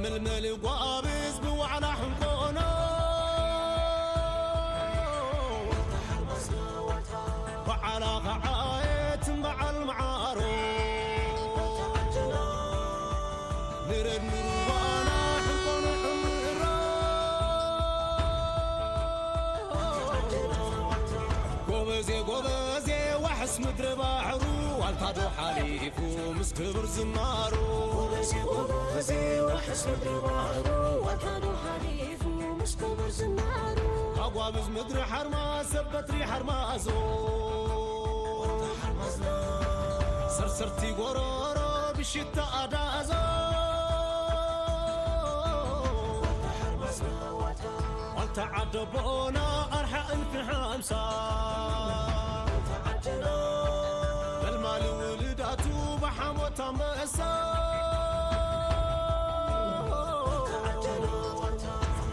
መልመል ጓብዝ ብዋዕላ ሕንቆኖ፣ በዓላ ኸዓየትን በዓል መዓሮ፣ ንረድ ንሩባና ሕንቆኖ ዕምሮ። ጎበዜ ጎበዜ ዋሕስ ምድሪ ባሕሩ፣ ዋልታ ዶ ሓሊፉ ምስ ክብር ዝማሩ። ጎበዜ ጎበዜ ዋሕስ ምድሪ ባሕሩ፣ ዋልታ ዶ ሓሊፉ ምስ ክብር ዝማሩ። ኣጓብዝ ምድሪ ሓርማዝ ሰብ በትሪ ሓርማዞ፣ ሰርሰርቲ ጎረሮ ብሽታ ኣዳዞ። ዋልታ ዓደቦና ኣርሓ እልፊ ሓምሳ፣ መልማሊ ውልዳቱ ብሓሞት ኣንበሳ።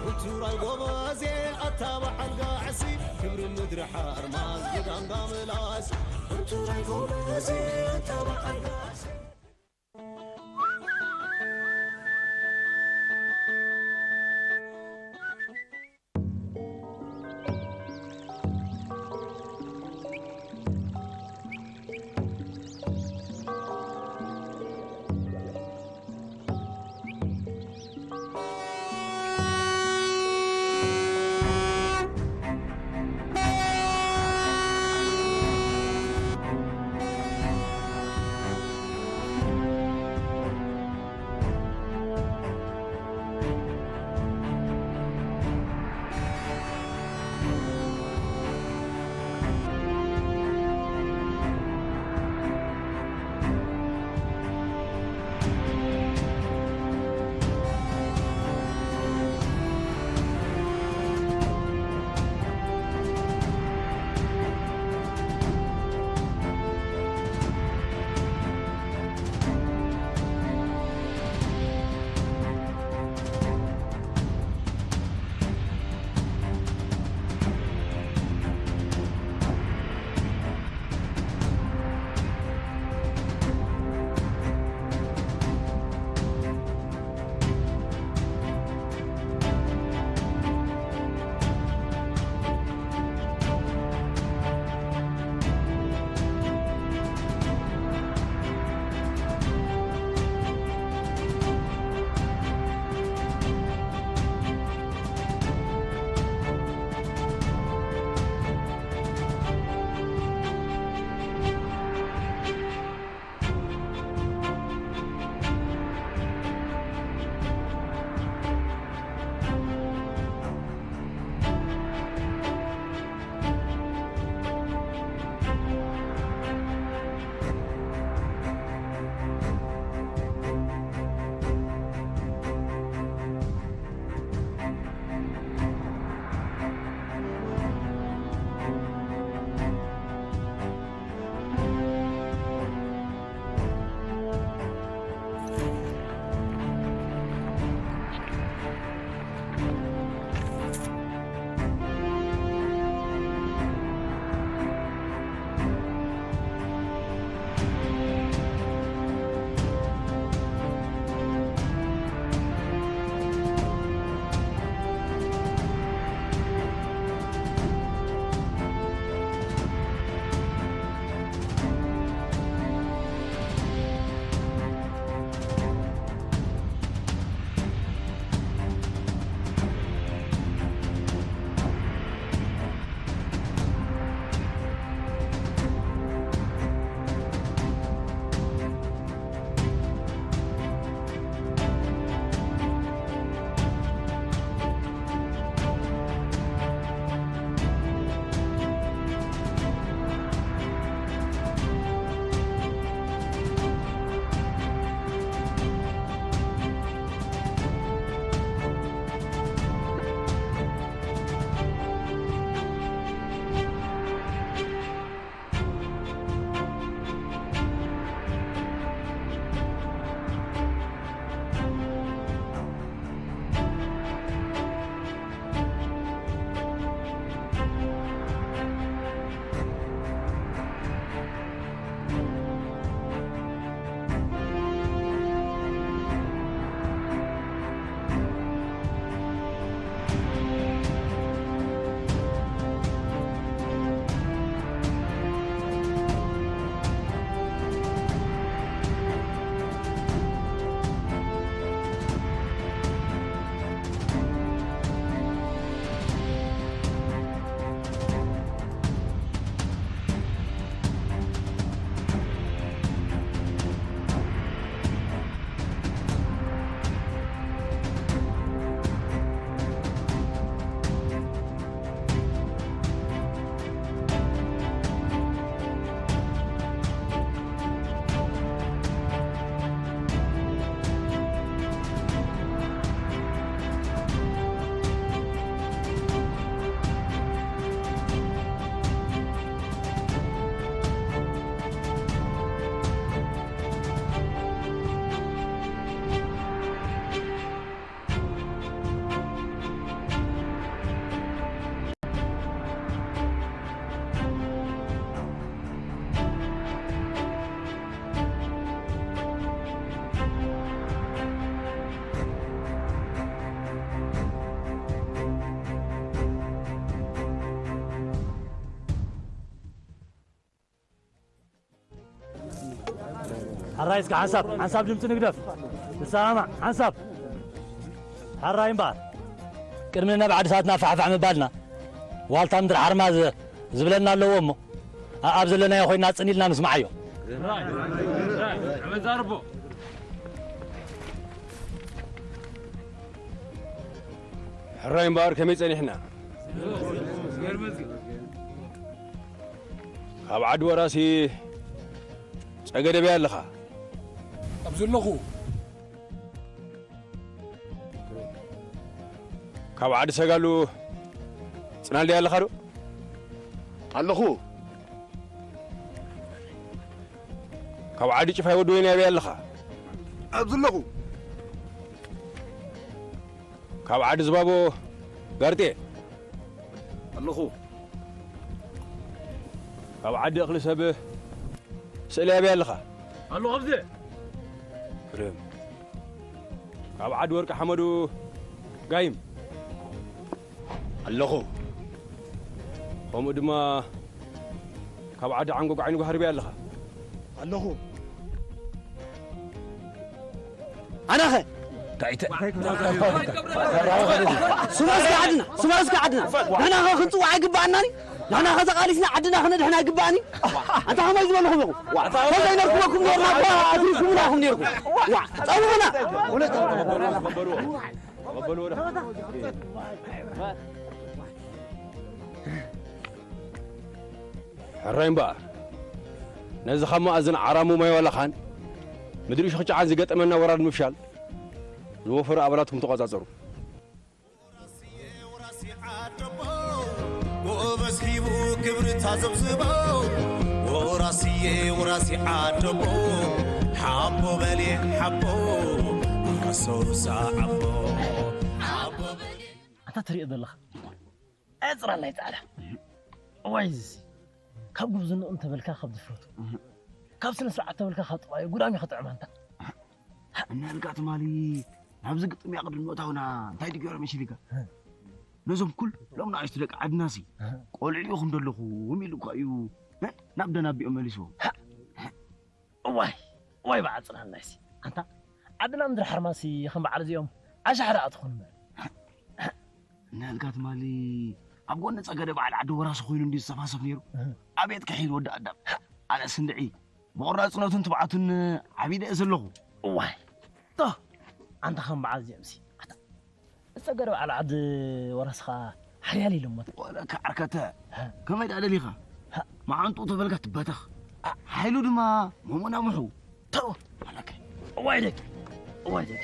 እንቱራይ ጎበዜ ኣታ በዓል ጋዕሲ፣ ክብሪ ምድሪ ሓርማዝ ግዳም ዳምላስ። እንቱራይ ጎበዜ ኣታ በዓል ጋዕሲ። ሕራይ እስከ ሓንሳብ፣ ሓንሳብ ድምፂ ንግደፍ። ንሰማማዕ፣ ሓንሳብ። ሕራይ እምበኣር። ቅድሚ ናብ ዓዲ ሰባትና ፋሕፋሕ ምባልና፣ ዋልታ ምድሪ ሓርማዝ ዝብለና ኣለዎ እሞ፣ ኣኣብ ዘለናዮ ኮይና ጽን ኢልና ንስምዓዮ። ሕራይ እምበኣር ከመይ ጸኒሕና? ካብ ዓዲ ወራሲ ጸገደበይ ኣለኻ? ኣብዚ ኣለኹ። ካብ ዓዲ ሰጋሉ ጽናልያ ኣለኻ ዶ? ኣለኹ። ካብ ዓዲ ጭፋይ ወዲ ወይኒ ኣበይ ኣለኻ? ኣብዚ ኣለኹ። ካብ ዓዲ ዝባቦ ጋርጤ ኣለኹ። ካብ ዓዲ እኽሊ ሰብ ስእሊ ኣበይ ኣለኻ? ኣለኹ ኣብዚ። ርም። ካብ ዓዲ ወርቂ ሓመዱ ጋይም ኣለኹ። ከምኡ ድማ ካብ ዓዲ ዓንጎግ ዓይኒ ጓህሪ ኣበይ ኣለኻ? ኣለኹ። ኣናኸ እንታይ ተ- ስማ እስከ ዓድና፣ ስማ እስከ ዓድና። ንሕና ኸ ክንጽዋዕ ኣይግብኣናን? ንሕና ኸ ተቓሊስና ዓድና ክነድሕና ኣይግብኣን? ኣንታ ኸመይ ዝበልኹም ኢኹም? ዋ፣ ተዘይነርክበኩም ኔርና እኳ ኣትሪፍኩምና ኢኹም ኔርኩም። ዋ፣ ጸውዑና። ሕራይ እምበኣር፣ ነዚ ካብ መኣዝን ዓራሙ ማይ ዋላኻን ምድሪ ሽኽጫዓን ዝገጠመና ወራር ንምፍሻል ዝወፈሩ ኣባላትኩም ተቖጻጸሩ። ወራሲ ዓደቦ፣ ጎበዝ ሂቡ ክብሪ ታዘብዝቦ። ወራስየ ወራሲ ዓደቦ፣ ሓቦ በልየ ሓቦ፣ ኣሰሩሳ ዓቦ፣ ሓቦ በልየ። ኣታ ትሪኦ ዘለኻ፣ ኣጽራላይ ጻዕዳ። እዋይ፣ እዚ ካብ ጉብዝንኡ እንተበልካ ካብ ድፍረቱ፣ ካብ ስነ ስርዓት ተበልካ ካብ ጥባዩ፣ ጉዳም እዩ ክጥዕም ኣንታ። እናልካ ትማሊ ናብዚ ግጥም እያ ቅድሚ ምእታውና እንታይ ድገረ መሲልካ? ነዞም ኩሎም ንኣሽቱ ደቂ ዓድናሲ፣ ቆልዑ ኢኹም ዘለኹም ኢሉ እኳ እዩ ናብ ደናቢኦም መሊስዎም። እዋይ፣ እዋይ በዓል ጽናናይሲ። ኣንታ ዓድና ምድሪ ሓርማሲ ከም በዓል እዚኦም ኣሻሕዳ ኣትኾኑ እምበር። እናልካ ትማሊ ኣብ ጎኒ ጸገደ በዓል ዓዲ ወራሲ ኮይኑ እንድዩ ዝሰፋሰፍ ነይሩ። ኣቤት ክሒል ወዲ ኣዳም። ኣነ ስንድዒ ብቆራጽነቱን ትብዓቱን ዓቢደ እየ ዘለኹ። እዋይ፣ ቶ፣ ኣንታ ከም በዓል እዚኦምሲ። ኣታ፣ ጸገደ በዓል ዓዲ ወራሲ ኸኣ ሓያል ኢሎሞ። ወለካ ዓርከተ፣ ከመይ ደኣ ደሊኻ? መዓንጥኡ ተበልካ ትበተኽ። ሓይሉ ድማ መሞና ምሑ። ተው ኣለከ። እዋይ ደቂ፣ እዋይ ደቂ።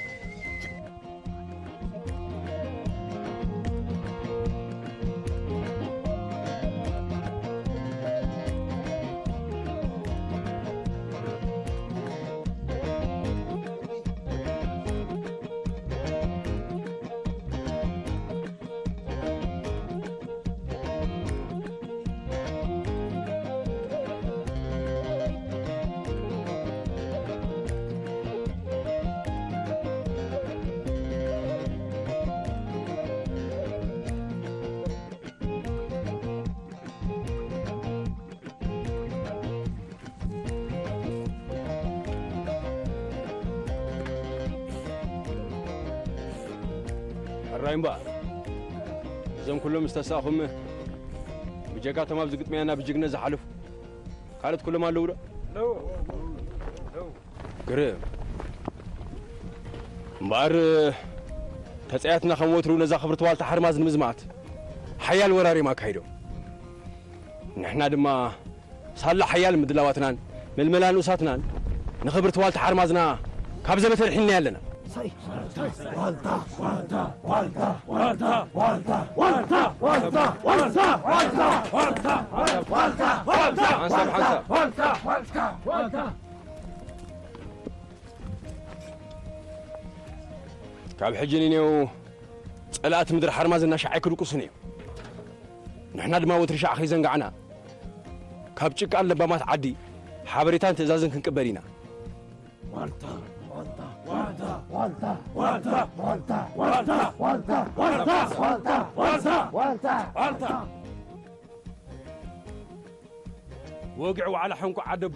ሕራይ እምበኣር፣ እዞም ኩሎም ዝተሳእኹም ብጀካ እቶም ኣብዚ ግጥምያና ብጅግነት ዝሓለፉ ካልኦት ኩሎም ኣለዉ ዶ? ኣለዉ። ኣለዉ። ግርም። እምበኣር፣ ተጻያትና ከም ወትሩ ነዛ ክብርቲ ዋልታ ሓርማዝ ንምዝማት ሓያል ወራር እዮም ኣካይዶም። ንሕና ድማ ሳላ ሓያል ምድላዋትናን ምልመላ ንኡሳትናን ንኽብርቲ ዋልታ ሓርማዝና ካብ ዘመተ ኣድሒንና ኣለና። ሳይ፣ ዋልታ፣ ዋልታ፣ ዋልታ፣ ዋልታ፣ ዋልታ፣ ሓንሳብ፣ ሓንሳብ። ዋልታ፣ ዋልታ፣ ዋልታ። ካብ ሕጂ ንኔው ጸላእቲ ምድሪ ሓርማዝ እናሻዕ ኣይክድቁሱን እዮም። ንሕና ድማ ወትሪ ሻዕ ከይዘንጋዕና፣ ካብ ጭቃን ለባማት ዓዲ ሓበሬታን ትእዛዝን ክንቅበል ኢና። ዋልታ፣ ዋልታ፣ ዋልታ፣ ዋልታ፣ ዋልታ። ወግዒ ዋዕላ ሕንቁ ዓደቦ።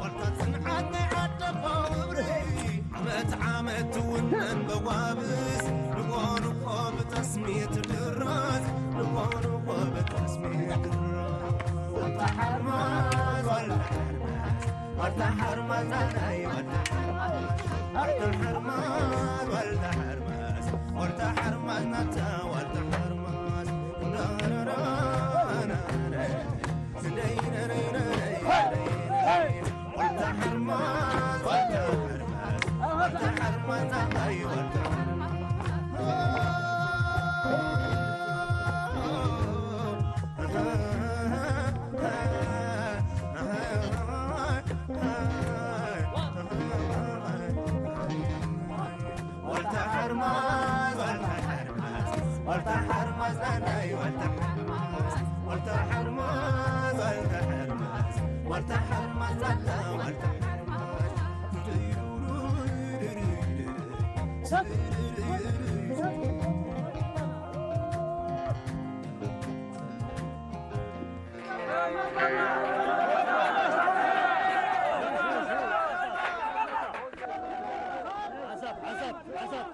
ዋልታ ጽንዓት ናይ ዓደቦ ብርሂ፣ ዓመት ዓመት ትውነን በጓብስ፣ ንጎ ንጎ ብጠስሚ ትድረስ፣ ንጎ ንጎ ብጠስሚ ትድረስ። ዋልታ ሓርማዝ፣ ዋልታ ሓርማዝ፣ ዋልታ ሓርማዝ ናናይ፣ ዋልታ ሓርማዝ፣ ዋልታ ሓርማዝ፣ ዋልታ ሓርማዝ፣ ዋልታ ሓርማዝ ናታ፣ ዋልታ ሓርማዝ። ዋልታ ሓርማዝ፣ ዋልታ ሓርማዝ፣ ዋልታ ሓርማዝ፣ ዋልታ ሓርማዝ፣ ዋልታ ሓርማዝ፣ ዋልታ ሓርማዝ፣ ዋልታ ሓርማዝ፣ ዋልታ ሓርማዝ። ሓንሳብ፣ ሓንሳብ፣ ሓንሳብ፣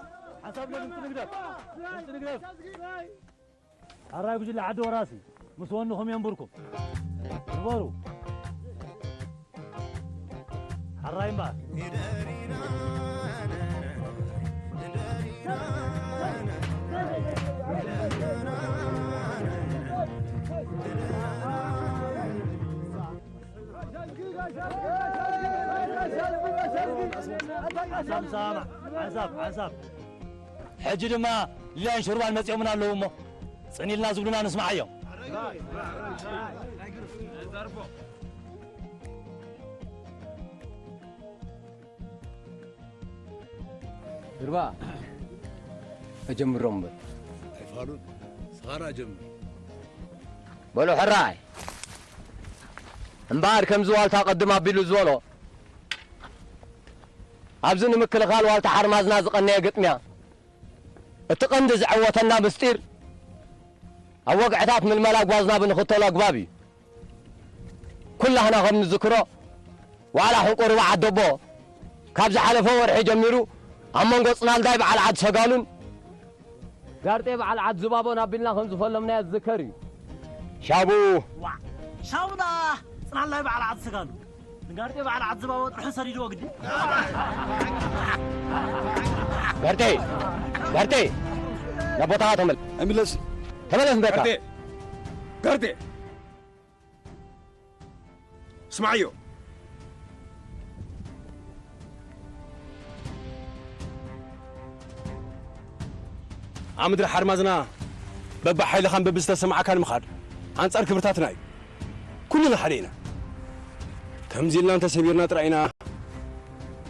ሓንሳብ ኢለ ድምፂ ንግደፍ፣ ድምፂ ንግደፍ። ኣራይ ጉጅለ ዓዲ ወራሲ ምስ ወንኹም የንብርኩም። ንበሩ። ሓራይ እምበኣር። ሓንሳብ፣ ሓንሳብ፣ ሓንሳብ። ሕጂ ድማ ሊላን ሹርባን መጺኦምና ኣለዉ እሞ፣ ጽን ኢልና ዝብሉና ንስምዓዮም። ድርባ፣ ኣጀምሮም በል። ኣይፋሉን፣ ስኻራ ጀምር። በሉ ሕራይ። እምበኣር ከምዚ ዋልታ ቅድም ኣቢሉ ዝበሎ፣ ኣብዚ ንምክልኻል ዋልታ ሓርማዝና ዝቐነየ ግጥምያ፣ እቲ ቀንዲ ዝዕወተና ምስጢር፣ ኣብ ወግዕታት ምልመላ ጓዝና ብንኽተሎ ኣግባብ እዩ። ኩላህና ከም ንዝክሮ፣ ዋዕላ ሕንቁርባ ዓደቦ፣ ካብ ዝሓለፈ ወርሒ ጀሚሩ፣ ኣብ መንጎ ጽናልዳይ በዓል ዓድ ሰጋሉን ጋርጤ በዓል ዓድ ዝባቦን ኣቢልና ከም ዝፈለምናዮ ዝዝከር እዩ። ሻቡ። ዋ፣ ሻቡና ጽናላይ በዓል ዓዲ ሰጋሉ። ንጋርጤ በዓል ዓዲ ዝባቦ ጥርሑ ሰዲድዎ ግዲ። ጋርጤ፣ ጋርጤ፣ ናብ ቦታኻ ተመል-፣ ኣይምለስን። ተመለስ በቃ። ጋርጤ፣ ጋርጤ። ስማዕዮ። ኣብ ምድሪ ሓርማዝና በብሓይልኻን በብዝተሰማዕካን ምኻድ ኣንጻር ክብርታትና እዩ። ኩልና ሓደ ኢና። ከምዚ ኢልና እንተሰቢርና ጥራይ ኢና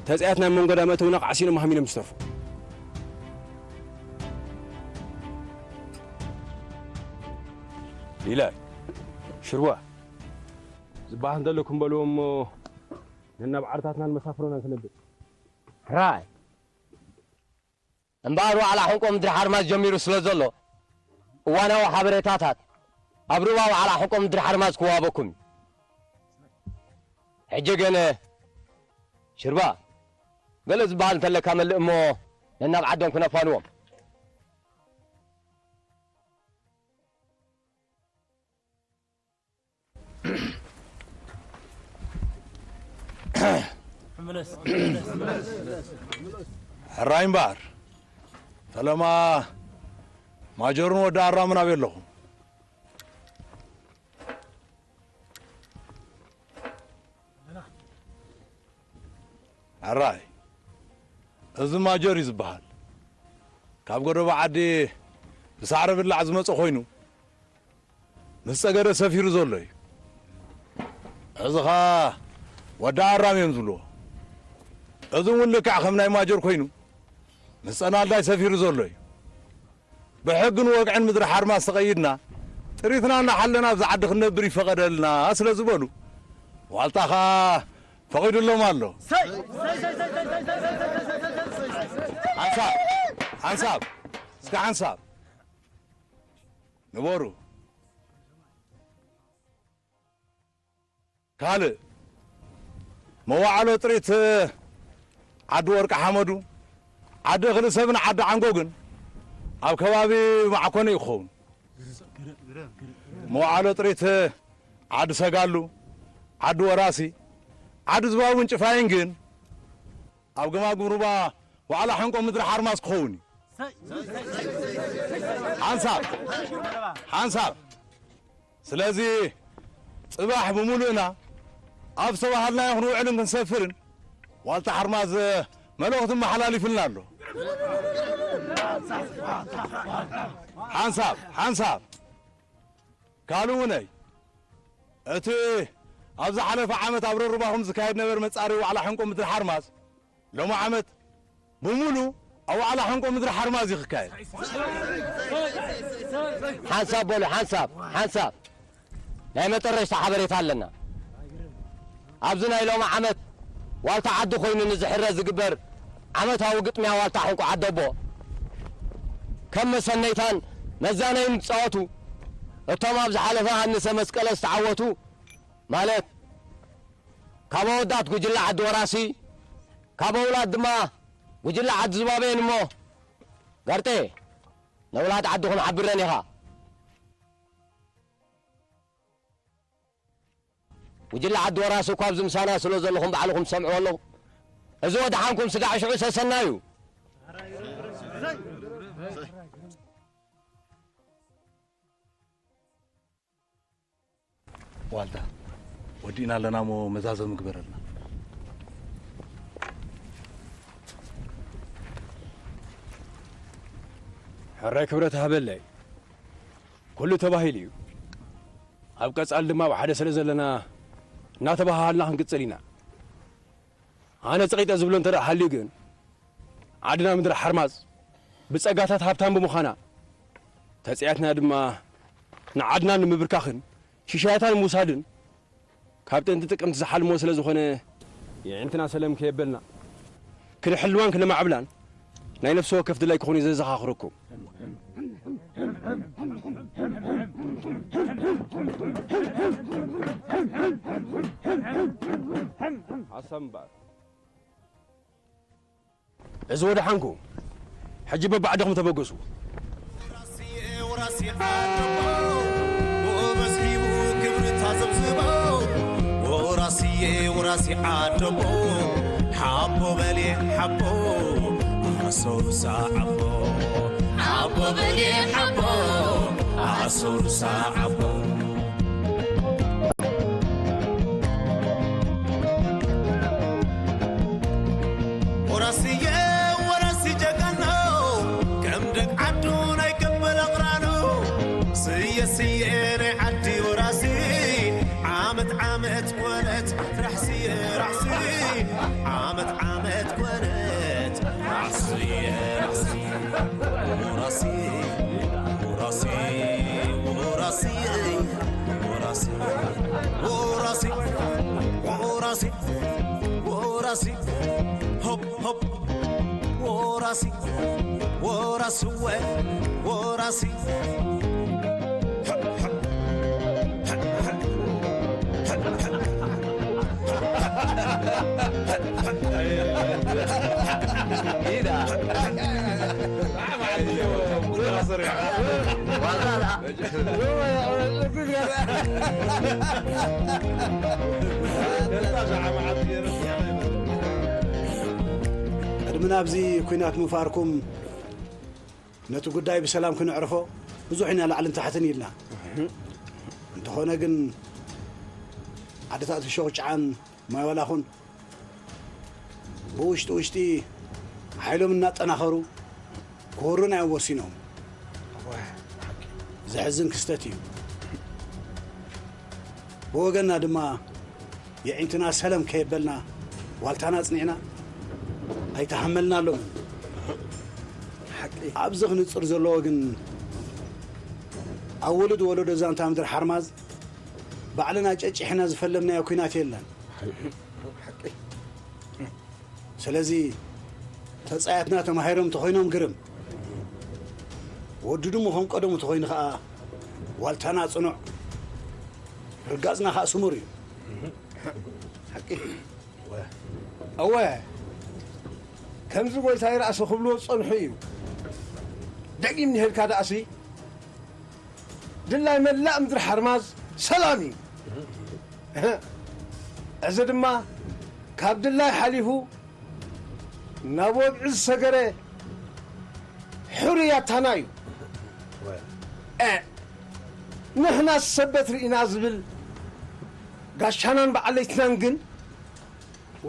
ተጻያትና መንጎዳ መእተውና ቃዕሲኖም ሃሚኖም ዝጠፍኡ። ኢላይ፣ ሽርዋ፣ ዝበሃል እንተለኩም በልዎ እሞ ነናብ ዓድታትናን መሳፍሮናን ክነብል። ራይ። እምበኣር ዋዕላ ሕንቆ ምድሪ ሓርማዝ ጀሚሩ ስለ ዘሎ፣ እዋናዊ ሓበሬታታት ኣብ ሩባ ዋዕላ ሕንቆ ምድሪ ሓርማዝ ክወሃበኩም እዩ። ሕጂ ግን ሽርባ፣ ገለ ዝበሃል እንተለካ መልእ እሞ ነናብ ዓዶም ክነፋንዎም። ሕራይ እምበኣር፣ ፈለማ ማጆርን ወዲ ኣራምን ኣበይ ኣለኹም? ሕራይ፣ እዚ ማጆር እዩ ዝበሃል። ካብ ጎደቦ ዓዲ ብሳዕሪ ብላዕ ዝመጸ ኮይኑ፣ ምስ ጸገደ ሰፊሩ ዘሎ እዩ። እዚ ኸኣ ወዲ ኣራም እዮም ዝብልዎ። እዚ እውን ልክዕ ከም ናይ ማጆር ኮይኑ፣ ምስ ጸናልዳይ ሰፊሩ ዘሎ እዩ። ብሕግን ወግዕን ምድሪ ሓርማዝ ተቐይድና፣ ጥሪትና እናሓለና ኣብዚ ዓዲ ክንነብር ይፈቐደልና ስለ ዝበሉ፣ ዋልታ ኸኣ ፈቒዱሎም ኣሎ። ሓንሳብ፣ ሓንሳብ፣ እስከ ሓንሳብ። ንበሩ። ካልእ፣ መዋዕሎ ጥሪት ዓዲ ወርቂ ሓመዱ፣ ዓዲ እኽሊ ሰብን ዓዲ ዓንጎግን ኣብ ከባቢ ማዕኮነ እዩ ክኸውን። መዋዕሎ ጥሪት ዓዲ ሰጋሉ፣ ዓዲ ወራሲ፣ ዓዲ ዝባቡን ጭፋይን ግን ኣብ ገማግም ሩባ ዋዕላ ሕንቆ ምድሪ ሓርማዝ ክኸውን እዩ። ሓንሳብ፣ ሓንሳብ። ስለዚ ጽባሕ ብምሉእና ኣብ ዝተባሃልናዮ ክንውዕልን ክንሰፍርን ዋልታ ሓርማዝ መልእኽቲ መሓላሊፍልና ኣሎ። ሓንሳብ፣ ሓንሳብ። ካልእ እውን፣ እቲ ኣብ ዝሓለፈ ዓመት ኣብ ረሩባኹም ዝካየድ ነበረ መጻረዪ ዋዕላ ሕንቆ ምድሪ ሓርማዝ፣ ሎሚ ዓመት ብምሉ ኣብ ዋዕላ ሕንቆ ምድሪ ሓርማዝ እዩ ክካየድ። ሓንሳብ በሉ፣ ሓንሳብ፣ ሓንሳብ። ናይ መጠረሽታ ሓበሬታ ኣለና። ኣብዚ ናይ ሎሚ ዓመት ዋልታ ዓዲ ኮይኑ ንዝሕረ ዝግበር ዓመታዊ ግጥምያ ዋልታ ሕንቆ ዓደቦ፣ ከም መሰነይታን መዛነይን ዝጻወቱ፣ እቶም ኣብ ዝሓለፈ ሃንሰ መስቀለ ዝተዓወቱ፣ ማለት ካብ ኣወዳት ጉጅለ ዓዲ ወራሲ፣ ካብ ኣውላድ ድማ ጉጅለ ዓዲ ዝባበየን እሞ፣ ጋርጤ፣ ነውላድ ዓድኹም ሓብረን ኢኻ። ጉጅለ ዓዲ ወራሲ እኳ ኣብዚ ምሳና ስለ ዘለኹም ባዕልኹም ትሰምዕዎ ኣለኹም። እዚ ወድሓንኩም ስጋዕ ሽዑ ሰሰና እዩ። ዋልታ፣ ወዲእና ኣለና እሞ መዛዘሚ ግበረልና። ሕራይ ክብረት ሃበለይ። ኩሉ ተባሂሉ እዩ። ኣብ ቀጻሊ ድማ ኣብ ሓደ ስለ ዘለና እናተባሃሃልና ክንቅጽል ኢና። ኣነ ጸቒጠ ዝብሎ እንተ ደኣ ሃልዩ ግን፣ ዓድና ምድሪ ሓርማዝ ብጸጋታት ሃብታም ብምዃና፣ ተጽያትና ድማ ንዓድና ንምብርካኽን ሽሻያታ ንምውሳድን ካብ ጥንቲ ጥቅምቲ ዝሓልሞ ስለ ዝኾነ፣ የዒንትና ሰለም ከየበልና ክንሕልዋን ክነማዕብላን ናይ ነፍሲ ወከፍ ድላይ ክኾን እዩ ዘዘኻኽረኩም። ሓሳብ እምበኣር። እዚ ወደሓንኩ፣ ሕጂ በብዓድኹም ተበገሱ። ውራሲ ዓደቦ ሓቦ በልየ ሓቦ ኣሶሳ ዓቦ ሓቦ በልየ ሓቦ ኣሶሳ ዓቦ ወራስየ ወራሲ ጀጋኖ ከም ደግ ዓዱ ናይ ቀበል ኣቕራኑ ስየ ስየ ናይ ዓዲ ወራሲ ዓመት ዓመት ኮነት ራሕስየ ራሕሲ ዓመት ዓመት ኮነት ራሕስየ ራሕሲ ወራሲ ወራሲ ወራሲ ወራሲ ወራሲ ወራሲ ወራሲ ሆፕ ሆፕ ወራሲ ወራስወ ወራሲ ቅድሚ ናብዚ ኲናት ምፋርኩም ነቲ ጉዳይ ብሰላም ክነዕርፎ ብዙሕ ኢና ላዕልን ታሕትን ኢልና። እንተኾነ ግን ዓድታት እሾኽ ጭዓን ማይ ዋላኹን ብውሽጢ ውሽጢ ሓይሎም እናጠናኸሩ ክወሩና እዮም ወሲኖም። ዘሕዝን ክስተት እዩ። ብወገንና ድማ የዒንትና ሰለም ከየበልና ዋልታና ኣጽኒዕና ኣይተሃመልናሎምን። ሓቂ። ኣብዚ ክንጽር ዘለዎ ግን ኣብ ውሉድ ወለዶ ዛንታ ምድሪ ሓርማዝ ባዕልና ጨጭሕና ዝፈለምናዮ ኲናት የለን። ሓቂ። ስለዚ ተጻያትና ተማሂሮም ተኾይኖም ግርም፣ ወዲ ድሙ ከም ቀደሙ ተኾይኑ ኸኣ ዋልታና ጽኑዕ፣ ርጋጽና ኸኣ ስሙር እዩ። ሓቂ። እወ፣ ከምዚ ጎይታይ ራእሲ ክብልዎ ዝጸንሑ እዩ። ደጊም ንሄድካ ደኣሲ ድላይ መላእ ምድሪ ሓርማዝ ሰላም እዩ። እዚ ድማ ካብ ድላይ ሓሊፉ ናብ ወግዒ ዝሰገረ ሕሩያታና እዩ። እ፣ ንሕና ሰበት ርኢና ዝብል ጋሻናን በዓለይትናን ግን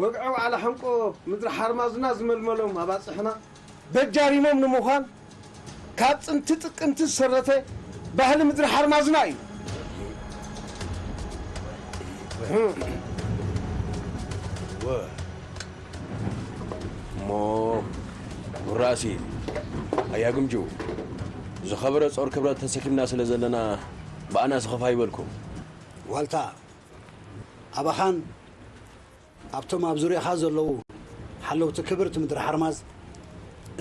ወግዒ ዋዕላ ሕንቆ ምድሪ ሓርማዝና ዝመልመሎም ኣባጽሕና በጃሪሞም ንምዃን ካብ ጥንቲ ጥቅምቲ ዝሰረተ ባህሊ ምድሪ ሓርማዝና እዩ። እሞ ጉራሲ ኣያግምጁ ዝኸበረ ጾር ክብረት ተሰኪምና ስለ ዘለና ብኣና ስኸፍ ኣይበልኩም። ዋልታ ኣባኻን ኣብቶም ኣብ ዙርያኻ ዘለዉ ሓለውቲ ክብርቲ ምድሪ ሓርማዝ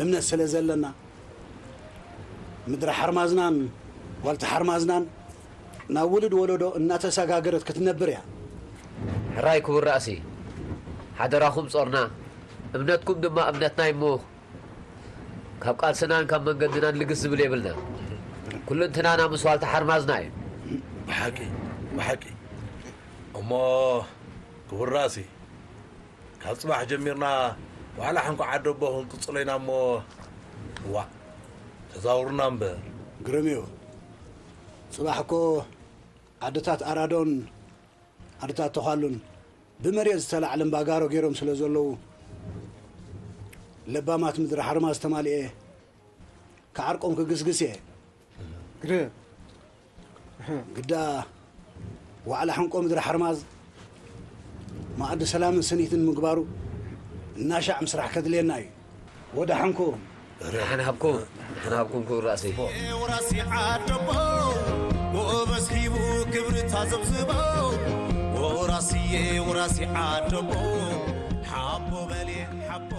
እምነት ስለ ዘለና፣ ምድሪ ሓርማዝናን ዋልታ ሓርማዝናን ናብ ውሉድ ወለዶ እናተሰጋገረት ክትነብር እያ። ሕራይ ክቡር ራእሲ፣ ሓደራኹም ጾርና፣ እምነትኩም ድማ እምነትና እሞ፣ ካብ ቃልስናን ካብ መንገድናን ልግስ ዝብል የብልና። ኩልንትናና ምስ ዋልታ ሓርማዝና እዩ። ብሓቂ፣ ብሓቂ። እሞ ክቡር ራእሲ፣ ካብ ጽባሕ ጀሚርና ዋዕላ ሕንኮ ዓደቦ ክንቅጽሎ ኢና እሞ፣ ዋዕ፣ ተዛውሩና እምበር። ግርም እዩ። ጽባሕ እኮ ዓድታት ኣራዶን ዓድታት ተዃሉን ብመሬት ዝተላዕለ እምባጋሮ ገይሮም ስለ ዘለዉ፣ ለባማት ምድሪ ሓርማዝ ተማሊኤ ክዓርቆም ክግስግስ እየ። ግርም። ግዳ ዋዕላ ሕንቆ ምድሪ ሓርማዝ መኣዲ ሰላምን ስኒትን ምግባሩ እናሻዕ ምስራሕ ከድልየና እዩ። ወደ ሓንኮ። ደሓን ሃብኩም፣ ደሓን ሃብኩም ክቡር ራእሲ። ወራሲ ዓደቦ፣ ጎበዝ ሂቡ ክብሪ ታዘብዝቦ። ወራሲየ፣ ወራሲ ዓደቦ፣ ሓቦ በልየ፣ ሓቦ።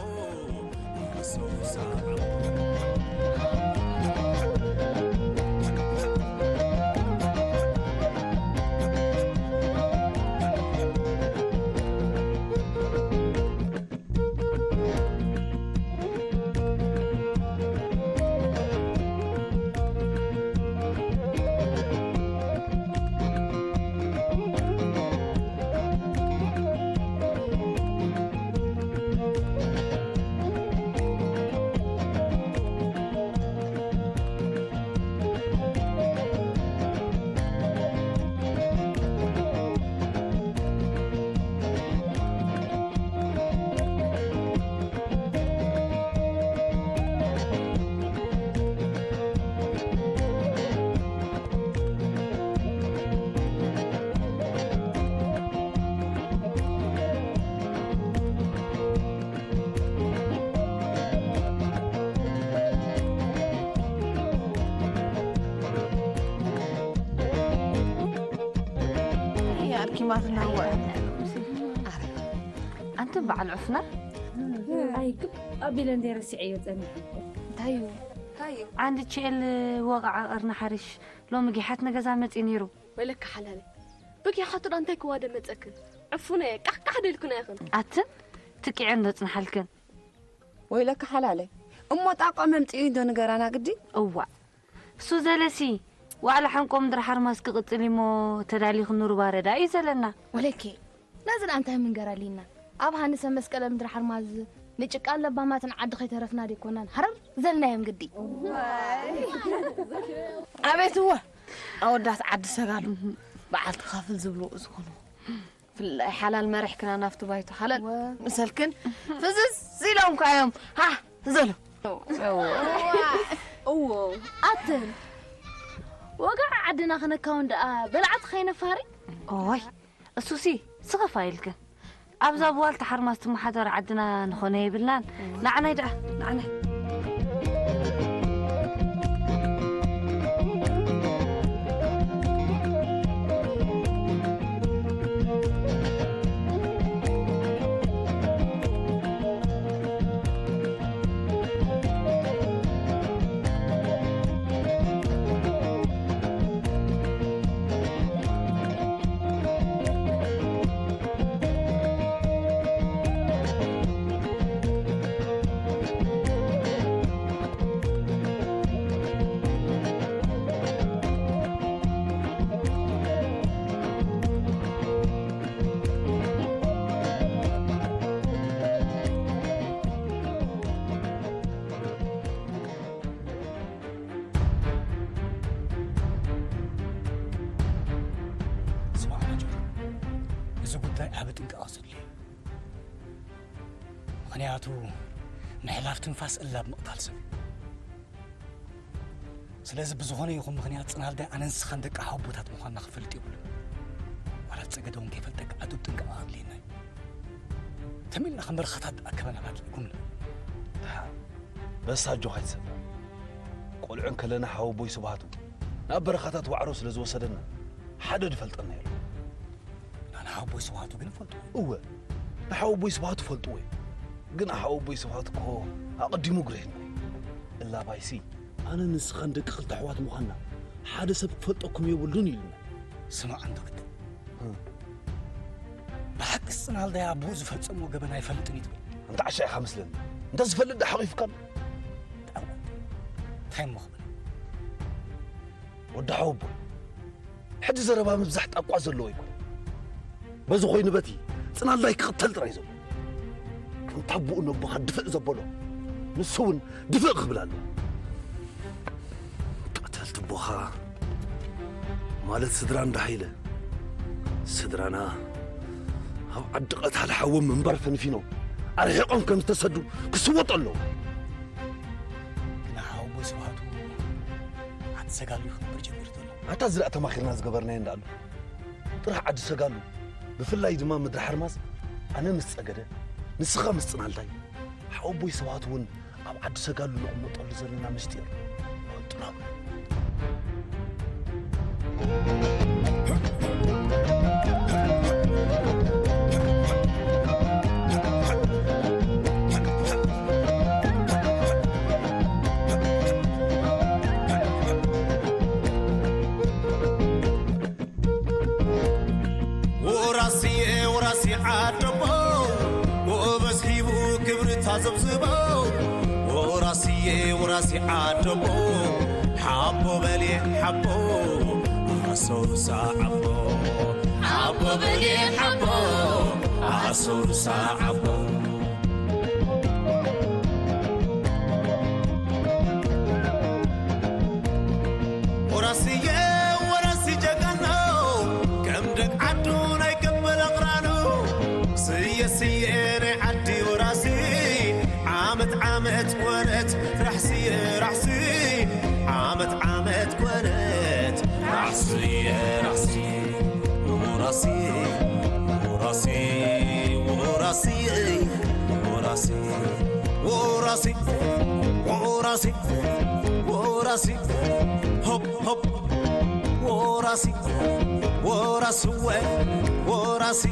ኪማትና ወ ኣንተ በዓል ዑፍና ኣይግብ ኣቢለ እንደ ረሲዐዮ ጸኒሐ። እንታይ እዩ? እንታይ እዩ? ዓንዲ ችኤል ወቃዓ ቀርኒ ሓሪሽ ሎሚ ጊሓት ንገዛ መጺኡ ነይሩ። ወይለካ ሓላለይ፣ በጊ ሓቱዳ እንታይ ክዋደ መጸክን? ዕፉነ ቃሕቃሕ ደልኩና ይኽን። ኣትን ትቂዐን ዶ ጽንሓልክን? ወይለካ ሓላለይ፣ እሞ ጣቋ መምጽኡ እንዶ ንገራና ግዲ? እዋ እሱ ዘለሲ ዋዕላ ሓንቆ ምድሪ ሓርማዝ ክቕጽል እሞ ተዳሊኹ ንሩባ ረዳ እዩ ዘለና። ወለኬ ነዝን ኣንታይ ምንገር ኣሊና? ኣብ ሃንሰ መስቀለ ምድሪ ሓርማዝ ንጭቃን ለባማትን ዓዲ ከይተረፍና ደይኮናን ሃረር ዘልናዮም ግዲ። ኣቤት እወ ኣወዳት ዓዲ ሰጋሉ በዓል ተኻፍል ዝብልዎ ዝኾኑ ፍላይ ሓላል መሪሕክና ናብቲ ባይቶ ሓለል ወ- ምሰልክን ፍዝዝ ኢሎም ካዮም ሃ ዘሉ። እዎ ኣትን ወጋዕ ዓድና ክነካውን ደኣ በላዕቲ ከይነፋሪ። ኦይ እሱሲ ስኽፍ ኣይልክን። ኣብዛ ብዋልታ ሓርማዝ ትመሓደር ዓድና ንኾነ የብልናን። ንዓናይ ደኣ ንዓናይ። ስማዕ መጀር፣ እዚ ጉዳይ ዓቢ ጥንቃቐ ዘድልዮ እዩ። ምኽንያቱ ምሕላፍ ትንፋስ እላብ ምቕታል ሰብ እዩ። ስለዚ ብዝኾነ ይኹን ምኽንያት ጽናልዳይ ኣነን ንስኻን ደቂ ሓወቦታት ምዃንና ክፈልጥ የብሉን። ዋላ ጸገደ እውን ከይፈልጠካ ዓዱብ ጥንቃቐ ኣድልየና እዩ። ተሚልና ከም በረኻታት ኣከበና ባትልኩም ንብል። ደሓን በሳጆ ካይትሰምዕ። ቆልዑ እንከለና ሓወቦይ ስብሃቱ ናብ በረኻታት ዋዕሮ ስለ ዝወሰደና ሓደ ድፈልጠና የለን። ኣነ ሓወቦይ ስብሃቱ ግን እፈልጦ። እወ ንሓወቦይ ስብሃቱ ፈልጥዎ እዩ። ግን ሓወቦይ ስብሃቱ እኮ ኣቐዲሙ ግርህና እዩ። እላባይሲ ኣነ ንስኻን ደቂ ክልተ ኣሕዋት ምዃንና ሓደ ሰብ ክፈልጠኩም የብሉን ኢሉና። ስማዕ እንዶ ግድን። እም። ብሓቂ ጽናልዳይ ኣቦኡ ዝፈጸሞ ገበን ኣይፈልጥን እዩ ትብል? ኣንታ ዓሻ ኢኻ መስለኒ። እንተ ዝፈልጥ ዶ ሓቒፍካ ኣሎ? እንታይ እሞ ክብል? ወዲ ሓወቦይ፣ ሕጂ ዘረባ ምብዛሕ ጣቋ ዘለዎ ኣይኮነን። በዚ ኮይኑ በቲ ጽናልዳይ ክቕተል ጥራይ ዘሎ። ከምታ ኣቦኡ ነቦኻ ድፍእ ዘበሎ፣ ንሱ እውን ድፍእ ክብል ኣለዎ። ቀተልቲ ኣቦኻ ማለት ስድራ እንዳሃይለ፣ ስድራና ኣብ ዓዲ ቀታሊ ሓዎም ምንባር ፈንፊኖም ኣርሒቖም ከም ዝተሰዱ ክስወጡ ኣለዎ። ግና ሓወቦይ ስብሃቱ ዓዲ ሰጋሉ እዩ ክነብር ጀሚሩ ዘሎ። ኣታ እዚ ደኣ ተማኺርና ዝገበርናዮ እንዳኣሉ ጥራሕ ዓዲ ሰጋሉ፣ ብፍላይ ድማ ምድሪ ሓርማዝ፣ ኣነ ምስ ጸገደ፣ ንስኻ ምስ ጽናልዳይ፣ ሓወቦይ ስብሃቱ እውን ኣብ ዓዲ ሰጋሉ ንቕመጠሉ ዘለና ምስጢር ፈልጡና። ወራስየ ወራሲ ዓደቦ፣ ጎበዝ ሂቡ ክብሪ ታዘብዝቦ። ወራስየ ወራሲ ዓደቦ፣ ሓቦ በልየ ሓቦ፣ ኣሰውሳ ዓቦ። ሓቦ በልየ ሓቦ፣ ኣሰውሳ ዓቦ። ወራስየ ወራሲ ጀጋኖ፣ ከም ደግ ዓዱ ናይ ቀበል ኣቕራኑ። ስየ ስየ ናይ ዓዲ ወራሲ፣ ዓመት ዓመት ኮነት ራሕሲ ራሕሲ፣ ዓመት ዓመት ኮነት ራሕሲ ራሕሲ። ወራሲ ወራሲ ወራሲ ወራሲ ወራሲ ወራሲ ወራሲ ሆፕ ሆፕ ወራሲ ወራሲ ስወ ወራሲ